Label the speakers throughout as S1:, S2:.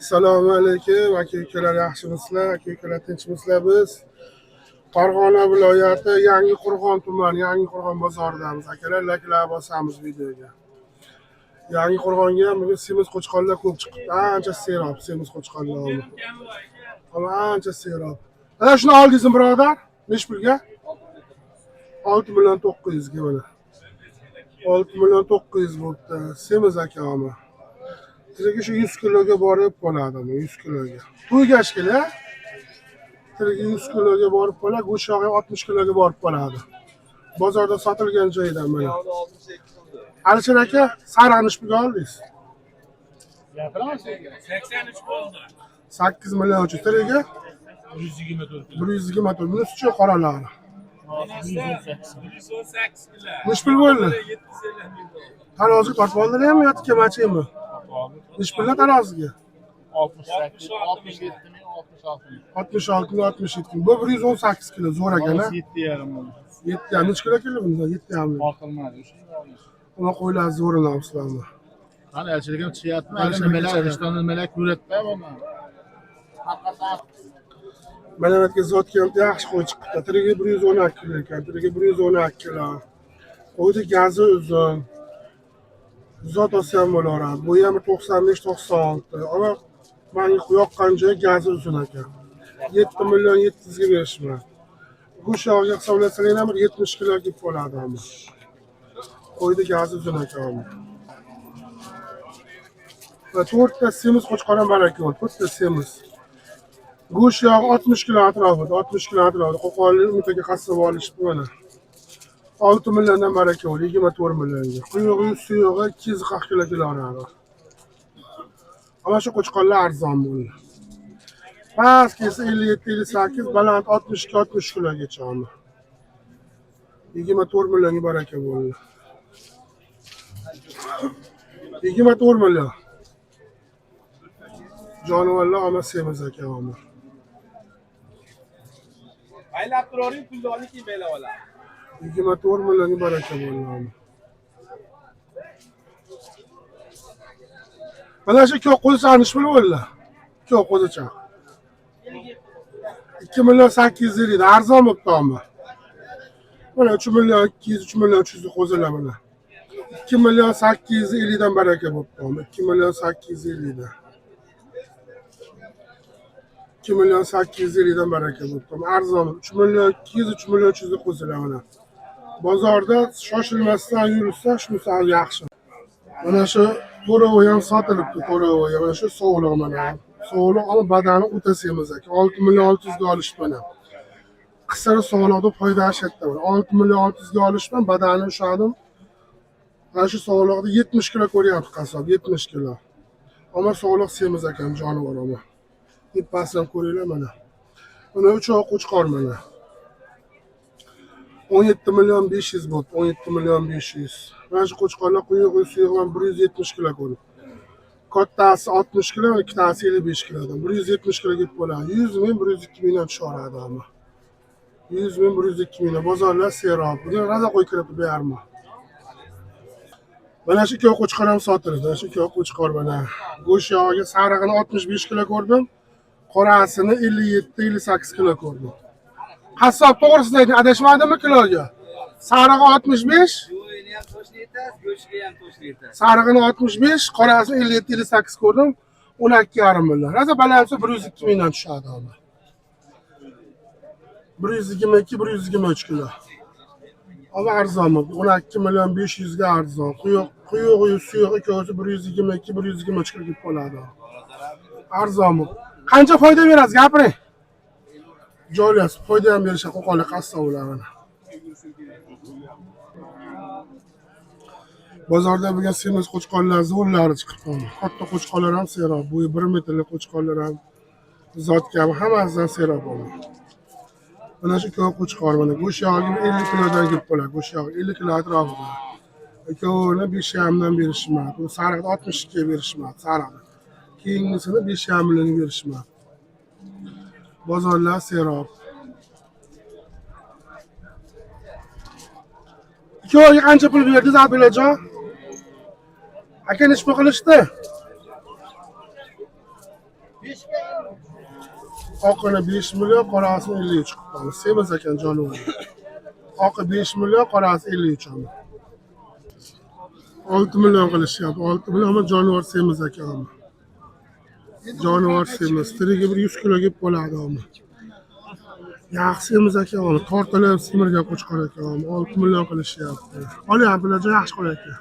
S1: Assalomu alaykum aka ukalar, yaxshimisizlar? Aka ukalar, tinchmisizlar? Biz Farg'ona viloyati Yangiqo'rg'on tumani Yangiqo'rg'on bozoridamiz. Akalar, layklar bosamiz videoga. Yangiqo'rg'onga ham bugun semiz qo'chqorlar ko'p chiqibdi. Ancha serob semiz qo'chqorlar. Ammo ancha serob. Ana shuni oldingizmi, birodar? Nechi pulga? 6 million 900 ga mana. 6 million 900 bo'libdi. Semiz aka ama. Tirigi shu 100 kiloga borib qoladimi? 100 kiloga. To'ygash kela. Tirigi 100 kiloga borib qoladi, go'sht yog'i 60 kiloga borib qoladi. Bozorda sotilgan joyidan mana. Alisher aka, sarig'ini nechi pulga oldingiz?
S2: 83 bo'ldi.
S1: 8 million uch tirigi
S2: 124 kilo.
S1: 124. Bunisi-chi, qoralari?
S2: 118 kilo.
S1: Nechi pul bo'ldi?
S2: 750 ming bo'ldi.
S1: Taroziga tortib oldilarmi yo tikkamachimi? Nechi puldan taroziga?
S3: 68, 67 ming, 66 ming.
S1: 66 ming, 67 ming. Bu 118 kilo zo'r ekan, a?
S3: 7 yarim bo'ldi.
S1: 7 yarim. Nechi kilo keldi bunda? 7 yarim.
S3: Ortilmadi. Shunday olamiz.
S1: Uni qo'ylar zo'rini olibsizlarmi?
S3: Qani elchilik ham chiqyaptimi? Hali
S1: Elchilik
S3: nimalar,
S1: chiqyapti.
S3: rishton nimalar ko'radida buni. Haqiqatan
S1: Mana bu yerga zotga ham yaxshi qo'y chiqibdi. Tirigi 112 kilo ekan. Tirigi 112 kilo. Qo'yni gazi uzun. Zot olsa ham bo'laveradi. Bo'yi ham 95-96. Ammo manga yoqqan joyi gazi uzun ekan. 7 million 700 ga berishman. Go'sht yog'iga hisoblasak ham bir 70 kilo kelib qoladi ammo. Qo'yni gazi uzun ekan ammo. Va to'rtta semiz qo'chqor ham bor ekan, to'rtta semiz. Go'sht yog'i 60 kilo atrofida, 60 kilo atrofida. Qo'qonlik Umid aka qassob olishibdi mana. 6 milliondan baraka bo'ldi, 24 millionga. Quyug'i, suyug'i 240 kilo kelaveradi. Ana shu qo'chqorlar arzon bo'ldi. Past kelsa 57, 58, baland 62, 60 kilogacha oldi. 24 millionga baraka bo'ldi. 24 million. Jonivorlar omad semiz ekan omad.
S2: Baylab turavering, pulni olib keyin baylab oladi.
S1: 24 millionga baraka bo'ldi omad. Mana shu ikki qo'zichani nechi pul bo'ldi? Ikki qo'zicha. 2 million 850 arzon bo'libdi omad. Mana 3 million 200, 3 million 300 qo'zilar mana. 2 million 850 dan baraka bo'libdi omad. 2 million 850 dan. 2 million 850 dan baraka bo'libdi. Arzon 3 million 200, 3 million 300 qo'zilar mana. Bozorda shoshilmasdan yursa, shunisi yaxshi. Mana shu to'rovi ham sotilibdi, to'rovi ham. Mana shu sovliq mana. Sovliq ama badani o'ta semiz ekan. 6 million 600 ga olishdi mana. Qisir sovliqda foyda ashadda. 6 million 600 ga olishman, badani ushladim. Mana shu sovliqda 70 kilo ko'ryapti qassob, 70 kilo. Ammo sovliq semiz ekan jonivor ammo. Tepasini ham ko'ringlar mana. Mana uchoq qo'chqor mana. 17 million 500 bo'ldi, 17 million 500. Mana shu qo'chqorlar quyug'i, suyug'i ham 170 kilo ko'rib. Kattasi 60 kilo, ikkitasi 55 kilodan. 170 kilo kelib bo'ladi. 100 ming, 102 mingdan tushaveradi ammo. 100 ming, 102 mingdan. Bozorlar serob. Bugun raza qo'y kiribdi bu yarmi. Mana shu ikki qo'chqor ham sotildi. Mana shu ikki qo'chqor mana. Go'sht yog'iga sarig'ini 65 kilo ko'rdim. Qorasini 57, 58 kilo ko'rdim. Qassob to'g'risini ayting, adashmadimmi kiloga? Sarig'i 65,
S2: Yo'yini ham to'shni yetasiz, go'shtga ham to'shni yetasiz.
S1: Sarig'ini 65, qorasini 57, 58 ko'rdim. 12,5 million. Rosa balandsi 102 mingdan tushadi ammo. 122, 123 kilo. Ama arzon bo'ldi. 12 million 500 ga arzon. Quyuq, quyug'i, suyug'i ikkovsi 122, 123 kilo kelib qoladi. Arzon bo'ldi. Qancha foyda berasiz, gapiring. Joylaysiz, foyda ham berishadi qo'qonlik qassoblar mana. Bozorda bugun semiz qo'chqorlar zo'rlari chiqibdi. Katta qo'chqorlar ham serob, bo'yi 1 metrlik qo'chqorlar ham, zotga ham hammasidan serob bo'ldi. Mana shu ikkovi qo'chqor mana go'sht yog'i 50 kilodan kelib qoladi, go'sht yog'i 50 kilo atrofida. Ikkovini 5,5 dan berishmadi. Bu sariqni 62 ga berishmadi, sariqni. Keyingisini 5,5 millionga berishmadi. Bozorlar serob. Ikkoviga qancha pul berdingiz, Abdullajon? Aka nechi pul qilishdi? Oqini 5 million, qorasini 53 qilib qoldi. Semiz ekan jonivor. Oqi 5 million, qorasi 53 oldi. 6 million qilishyapti. 6 million, ammo jonivor semiz ekan. Jonivor semiz. Tirigi bir 100 kilo kelib qoladi ammo. Yaxshi semiz ekan, tortilib semirgan qo'chqor ekan. 6 million qilishyapti. Olyaptilar, yaxshi qo'y ekan.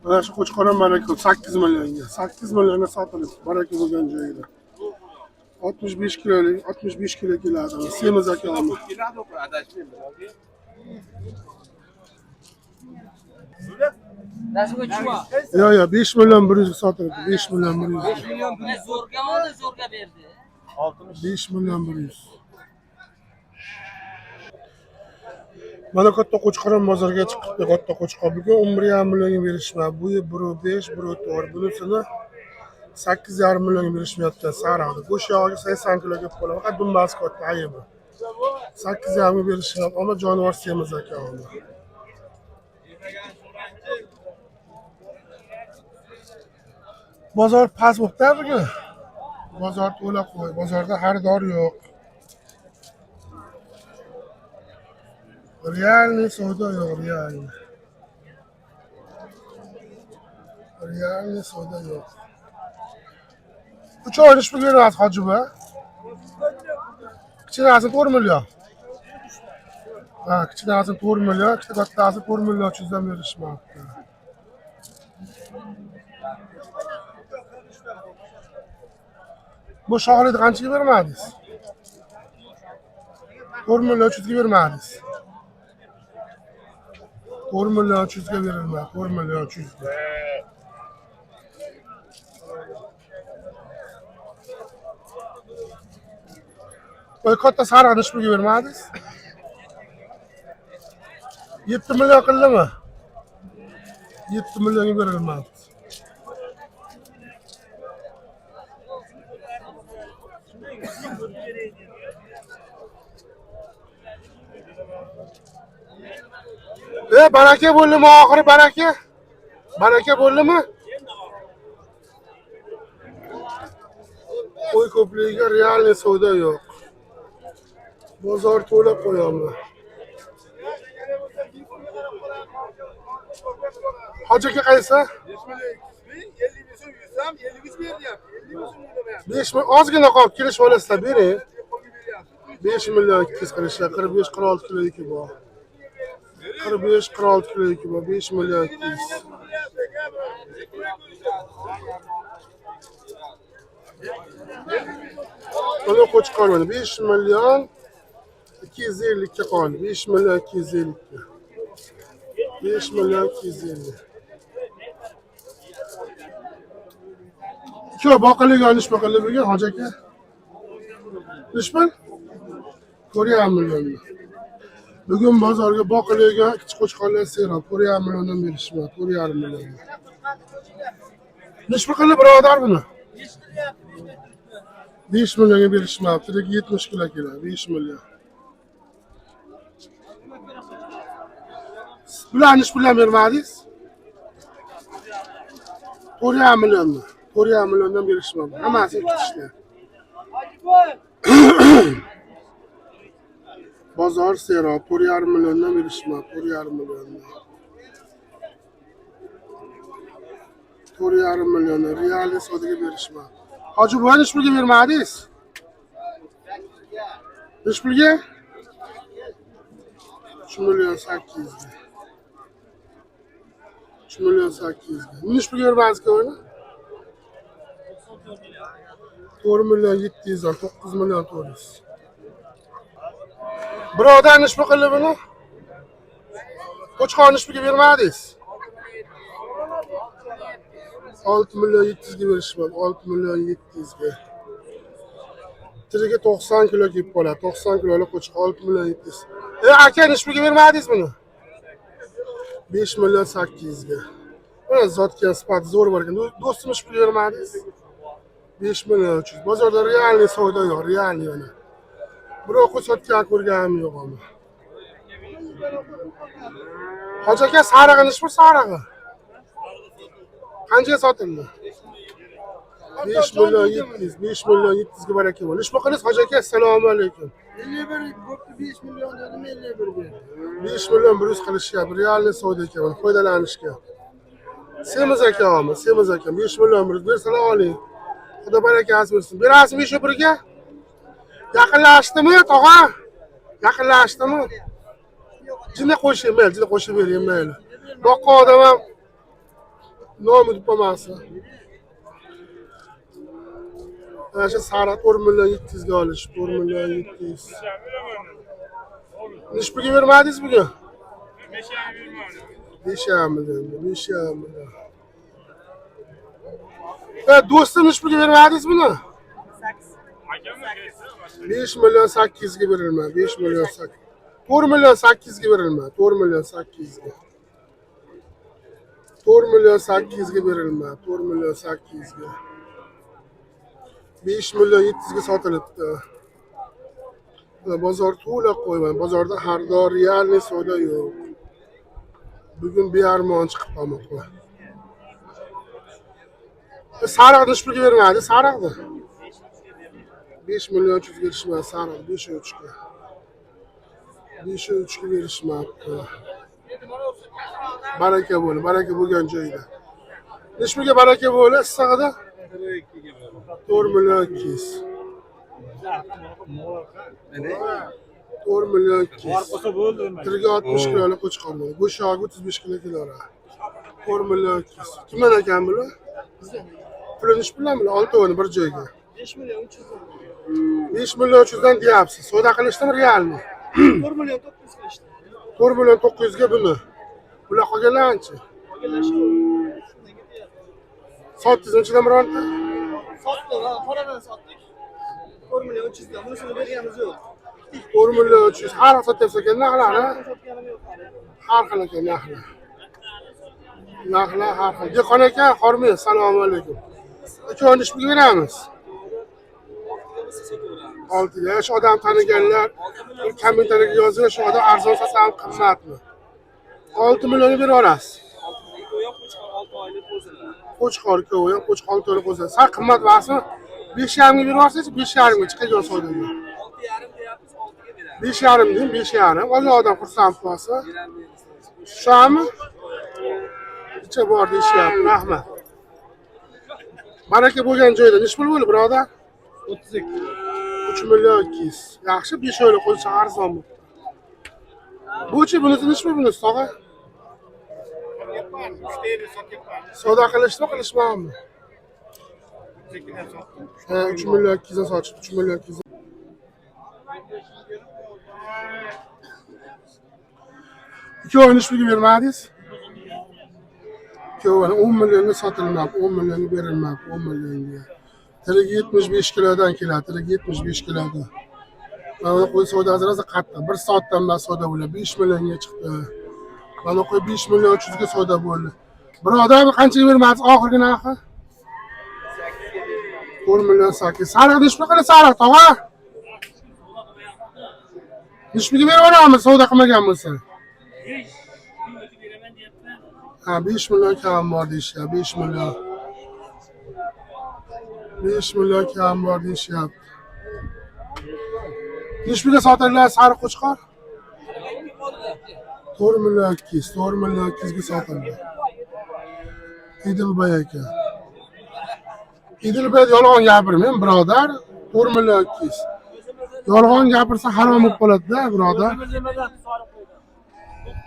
S1: Mana shu qo'chqor ham baraka 8 millionga. 8 millionga sotilib, baraka bo'lgan joyida. 65 kilolik, 65 kilo keladi. Semiz ekan. Yo'q, yo'q, 5 million 100 ga sotilibdi. 5 million 100.
S4: 5 million 100 zo'rga oldi, zo'rga berdi.
S1: 5 million 100. Mana katta qo'chqor ham bozorga chiqibdi. Katta qo'chqor bugun 11,5 millionga berishmadi. Bu 1.5, 1.4. Bunisini 8,5 millionga berishmayapti. Sarig'ni. Go'sht yog'iga 80 kilo kelib qoladi. Faqat dumbasi katta, ayibi. 8,5 ga berishyapti, ammo jonivor semiz ekan. Bozor past bo'libdi bugun. Bozor to'la qo'y, bozorda xaridor yo'q. Realniy savdo yo'q, realniy. Realniy savdo yo'q. 3 oy ish berasiz hoji buva. Kichkinasi 4 million. Ha, kichkinasi 4 million, ikkita kattasi 4 million 300 dan berishmoqda. Bu shoxlikni qanchaga bermadingiz? 4 million 300 ga bermadingiz. 4 million 300 ga berilmadi, 4 million 300 ga. Voy, katta sarig'ini necha pulga bermadingiz? 7 million qildimi? 7 millionga berilmadi. Baraka bo'ldimi oxiri, baraka? Baraka bo'ldimi? Qo'y ko'pligiga realniy savdo yo'q. Bozor to'la qo'yapman. Hoji aka qaysi?
S2: 5 million 200 ming, 50 ming so'm 100 ham, 53 beryapti. 50 ming so'm o'ylamayapti.
S1: 5 million ozgina qolib kelishib olasizlar, bering. 5 million 200 qilishlar, 45-46 kilo yuki bor. 45-46 kilo yuki bor, 5 million 200. Buni qo'chqor mana 5 million 250 ga qoldi. 5 million 250 ga. 5 million 250. Ikki boqalik olish boqalik bugun hoji aka. Nechpul? 4,5 million. Bugun bozorga boqiliga kichik qo'chqorlar serob 4,5 milliondan berishmadi, 4,5 million. Nechpul qildi birodar buni? 5 millionga berishmabdi, lekin 70 kilo keladi, 5 million. Bularni nechi puldan bermadingiz? 4,5 millionni. 4,5 milliondan berishmabdi. Hammasi ikki tishli. Bozor serob 4,5 milliondan berishmabdi, 4,5 milliondan. 4,5 milliondan real savdoga berishmabdi. Hoji buva nechi pulga bermadingiz? Nechi pulga? 3 million 800 ga. 3 million 800 ga. Nechi pulga bermadingiz uni? 4 million 700 dan 9 million 400. Birodar nechi pul qildi buni? Qo'chqor nechi pulga bermadingiz? 6 million 700 ga berishmadi, 6 million 700 ga. Tiriga 90 kilo kelib qoladi, 90 kilolik qo'chqor 6 million 700. Aka nechi pulga bermadingiz buni? 5 million 800 ga. Mana zotga sifati zo'r bor ekan. Do'stim nechi pulga bermadingiz? 5 million 300. Bozorda realniy savdo yo'q, realniy mana. Birov qo'y sotgan ko'rganim yo'q ammo. Hoji aka sarig'i nechi pul sarig'i? Qancha sotildi? 5 million 700, 5 million 700 ga baraka bo'lsin. Nishma qilasiz hoji aka? Assalomu alaykum.
S2: 51 bo'pti, 5 million dedim, 51 berdi.
S1: 5 million 100 qilishyapti. Realniy savdo ekan, foydalanishga. Semiz aka, semiz aka 5 million 100 bersalar oling. Xudo barakasini bersin. Berasizmi 5 birga? Yaqinlashdimi, tog'a? Yaqinlashdimi? Jinni qo'shing, mayli, jinni qo'shib bering, mayli. Boqqa odam ham nomi deb qolmasin. Mana shu sariq 4 million 700 ga olish, 4 million 700. Nechi pulga bermadingiz bugun? 5,5 million, 5,5 million. Do'stim, nechi pulga bermadingiz buni? 5 million 800 ga berilmadi, 5 million 8. 4 million 800 ga berilmadi, 4 million 800 ga. 4 million 800 ga berilmadi, 4 million 800 ga. 5 million 700 ga sotilibdi. Bozor to'la qo'yman. Bozorda har doim realniy savdo yo'q. Bugun bearmon chiqib qolmoqda. Sariqni nechi pulga bermadi? Sariqni 5 million 300 ga berishmadi, sariq 5 3 ga. 5 3 ga berishmabdi. Baraka bo'l, baraka bo'lgan joyda. Nechi pulga baraka bo'ldi issig'ida? 4 million 200. 4 million 200. Tiriga 60 kiloli qo'chqor bo'ldi. Go'shog'i 35 kilo keladi. 4 million 200. Kimdan ekan bular? Puli nechi puldan bular? Oltovini bir joyga.
S2: 5 million 300.
S1: 5 million 300 dan deyapsiz. Savdo qilishdimi realmi?
S2: 4 million 900 qilishdi.
S1: 4 million 900 ga buni. Bular qolganlarchi?
S2: Qolganlar shu.
S1: Sotdingizmi ichidan bironta?
S2: Sotdik, qoradan sotdik. 4 million 300 dan. Bunisini berganimiz yo'q.
S1: 4 million 300. Har xil sotyapsiz ekan narxlar, ha?
S2: Sotganim yo'q hali.
S1: Har xil ekan narxlar. Narxlar har xil. Dehqon aka, hormang, assalomu alaykum. Ikkovini nechi pulga beramiz? 6 ga. Shu odam taniganlar bir kommentariyaga yozinglar, shu odam arzon sotsa ham qimmatmi? 6 millionni berib yuborasiz. Qo'chqor ikkovi ham qo'chqor 6 oylik qo'zlar. Sal qimmat emasmi? 5,5 ga berib yuborsangiz, 5,5 ga chiqadigan savdoga. 5,5 deyim, 5,5. Olgan odam xursand bo'lsa. Tushami? Necha bor deyishyapti. Rahmat. Baraka bo'lgan joyda nechi pul bo'ldi, birodar?
S2: 32.
S1: 3 million 200. Yaxshi, 5 oylik qo'ysa arzon bu. Buchi bunisi nechi pul bunisi, tog'a? Savdo qilishdimi, qilishmadimi? Ha, 3 million 200 dan sotishdi, 3 million 200. Ikkovini nechi pulga bermadingiz? Ikkovini 10 millionga sotilmabdi, 10 millionga berilmabdi, 10 millionga. Tirigi 75 kilodan keladi, tirigi 75 kilodan. Mana qo'y savdosi rosa qattiq. 1 soatdan beri savdo bo'ldi, 5 millionga chiqdi. Mana qo'y 5 million 300 ga savdo bo'ldi. Birodar, qanchaga bermadingiz oxirgi narxi? 4 million 8. Sariq nechi pul qiladi sariq, tog'a? Nechi pulga berib yuboramiz savdo qilmagan bo'lsa? Ha, 5 million kam bor deyishyapti, 5 million. 5 million kam bor deyishyapti. Nechi pulga sotiladi sariq qo'chqor? 4 million 200, 4 million 200 ga sotildi. Edilbay aka. Edilbay yolg'on gapirmang, birodar. 4 million 200. Yolg'on gapirsa harom bo'lib qoladi-da, birodar.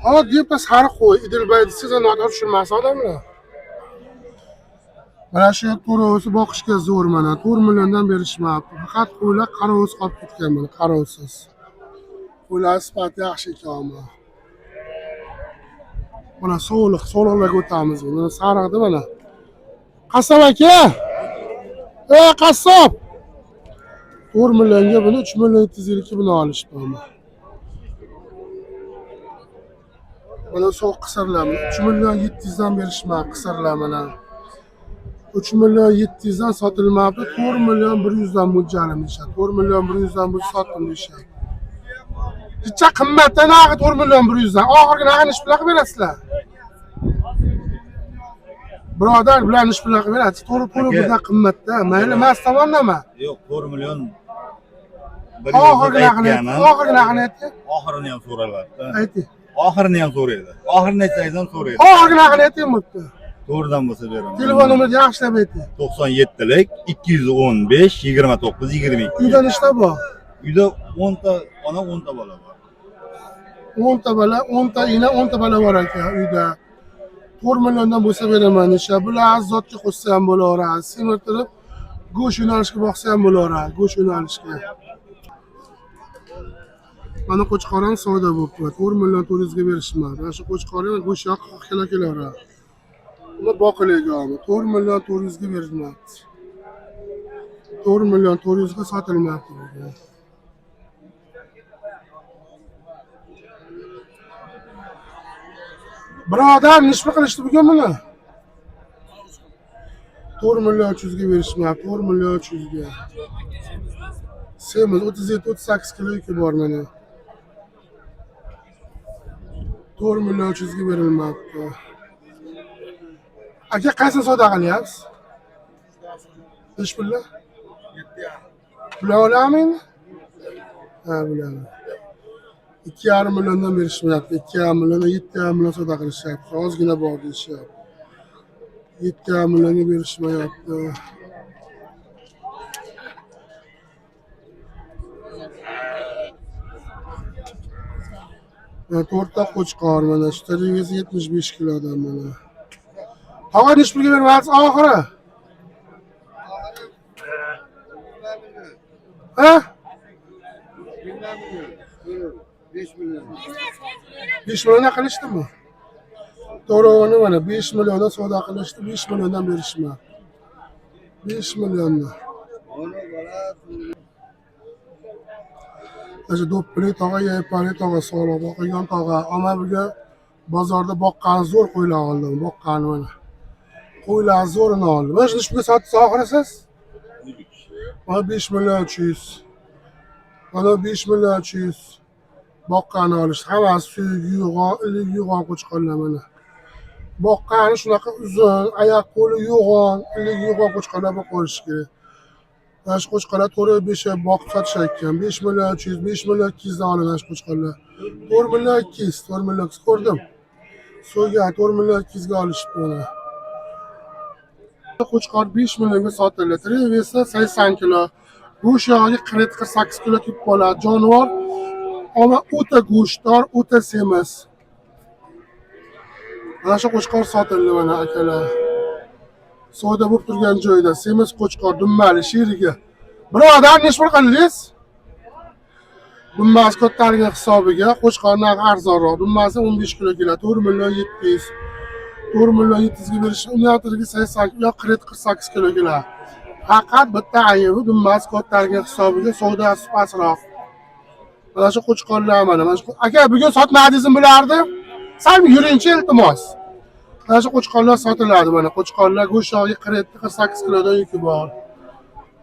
S1: Hozir deb sariq qo'y, Edilbay desangiz noto'g'ri tushunmas odamlar. Mana shu to'rovisi boqishga zo'r mana 4 milliondan berishmabdi. Faqat qo'ylar qarovsiz qolib ketgan mana, qarovsiz. Qo'ylar sifati yaxshi ekan. Mana sovliq, sovliqlarga o'tamiz. Mana sariqda mana. Qassob aka. Ey qassob. 4 millionga buni 3 million 750 buni olishdi mana. Mana sovuq qisirlar 3 million 700 dan berishmabdi qisirlar mana. 3 million 700 dan sotilmabdi, 4 million 100 dan mo'ljalim deyishadi. 4 million 100 dan bu sotdim deyishadi. Necha qimmatda narxi 4 million 100 dan. Oxirgi narxini necha pul qilib berasizlar? Birodar, bularni ish bilan qilib beradi. To'g'ri, to'g'ri,
S5: Aka.
S1: bizdan qimmatda. Mayli, mas tomonlama.
S5: Yo'q, 4 million.
S1: Oxirgi narxini ayt. Oxirgi narxini ayting.
S5: Oxirini ham so'raladi.
S1: Ayting.
S5: Oxirini ham so'raydi. Oxirini aytsangiz ham so'raydi.
S1: Oxirgi narxini ayting bo'pti.
S5: To'g'ridan bo'lsa beraman.
S1: Telefon nomerini yaxshilab ayting.
S5: 97lik 215 29 22.
S1: Uyda nechta bor?
S5: Uyda 10 ta ona, 10 ta bola bor.
S1: 10 ta bola, 10 ta ina, 10 ta bola bor ekan uyda. 4 milliondan bo'lsa beraman isha. Bular azzotga qo'shsa ham bo'laveradi. Semirtirib go'sht yo'nalishga boqsa ham bo'laveradi, go'sht yo'nalishga. Mana qo'chqor ham savdo bo'libdi. 4 million 400 ga berishmadi. Mana shu qo'chqor ham go'sht yoqqa kela kelaveradi. Uni boqiligi 4 million 400 ga berilmabdi. 4 million 400 ga sotilmabdi bugun. Birodar, nechta qilishdi bugun buni? 4 million 300 ga berishmabdi, 4 million 300 ga. Semiz 37-38 kilo yuki bor mana. 4 million 300 ga berilmabdi. Aka, qaysini savdo qilyapsiz? Nechi pullar? Bular oladimi endi? Ha, bularni. 2,5 milliondan berishmayapti. 2,5 milliondan 7,5 million savdo qilishyapti. Ozgina bor deyishyapti. 7,5 millionga berishmayapti. Mana to'rtta qo'chqor mana shu tarigisi 75 kilodan mana. Tog'a, nechi pulga bermayapsiz oxiri? Ha?
S2: 5 million.
S1: 5 milliondan qilishdimi? To'rog'ini mana 5 milliondan savdo qilishdi, 5 milliondan berishma. 5 milliondan. O'sha do'ppili tog'a, yaypali tog'a, sog'liq boqilgan tog'a. Ammo bugun bozorda boqqani zo'r qo'ylar oldim, boqqani mana. Qo'ylar zo'rini oldim. Mana shuni pulga sotdingiz oxiri siz? Mana 5 million 300. Mana 5 million 300. Boqqani olishdi. Hammasi suyuk, yo'g'on, ilik yo'g'on qo'chqorlar mana. Boqqani shunaqa uzun, oyoq qo'li yo'g'on, ilik yo'g'on qo'chqorlar boqib olish kerak. Mana shu qo'chqorlar 4-5 oy boqib sotishar ekan. 5 million 300, 5 million 200 dan olinadi shu qo'chqorlar. 4 million 200, 4 million 200 ko'rdim. So'ygan 4 million 200 ga olishibdi mana. Qo'chqor 5 millionga sotildi. Tirik vesi 80 kilo. Go'sht yog'iga 47-48 kilo kelib qoladi. Jonivor ammo o'ta go'shtdor, o'ta semiz. Mana shu qo'chqor sotildi mana akalar. Savdo bo'lib turgan joyda semiz qo'chqor, dumbali sherigi. Birodar, nechi pul qildingiz? Dumbasi kattaligi hisobiga qo'chqor narxi arzonroq. Dumbasi 15 kilo keladi, 4 million 700. 4 million 700 ga berish, undan 80 kilo, 47-48 kilo keladi. Faqat bitta ayibi dumbasi kattaligi hisobiga savdosi pastroq. Mana shu qo'chqorlar mana. Mana shu aka, bugun sotmadingizmi bularni? Sal yuringchi, iltimos. Mana shu qo'chqorlar sotiladi mana. Qo'chqorlar go'sht yog'iga 47-48 kilodan yuki bor.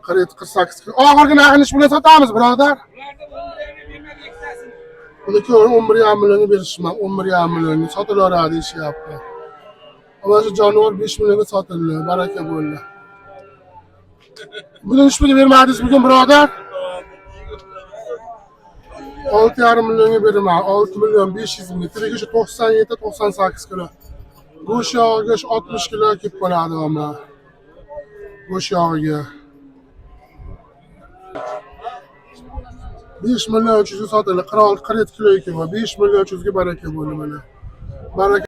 S1: 47-48 kilo. Oxirgi narxini nechi pulga sotamiz, birodar? Buni 11,5 millionga berishman, 11,5 millionga sotilaveradi deyishyapti. Mana shu jonivor 5 millionga sotildi, baraka bo'ldi. Buni nechi pulga bermadingiz bugun, birodar? 6,5 millionga beraman, 6 million 500 mingga. Tirigi shu 97-98 kilo. Go'sht yog'iga shu 60 kilo kelib qoladi ammo. Go'sht yog'iga. 5 million 300 ga sotildi. 46-47 kilo ekan. 5 million 300 ga baraka bo'ldi mana. Baraka.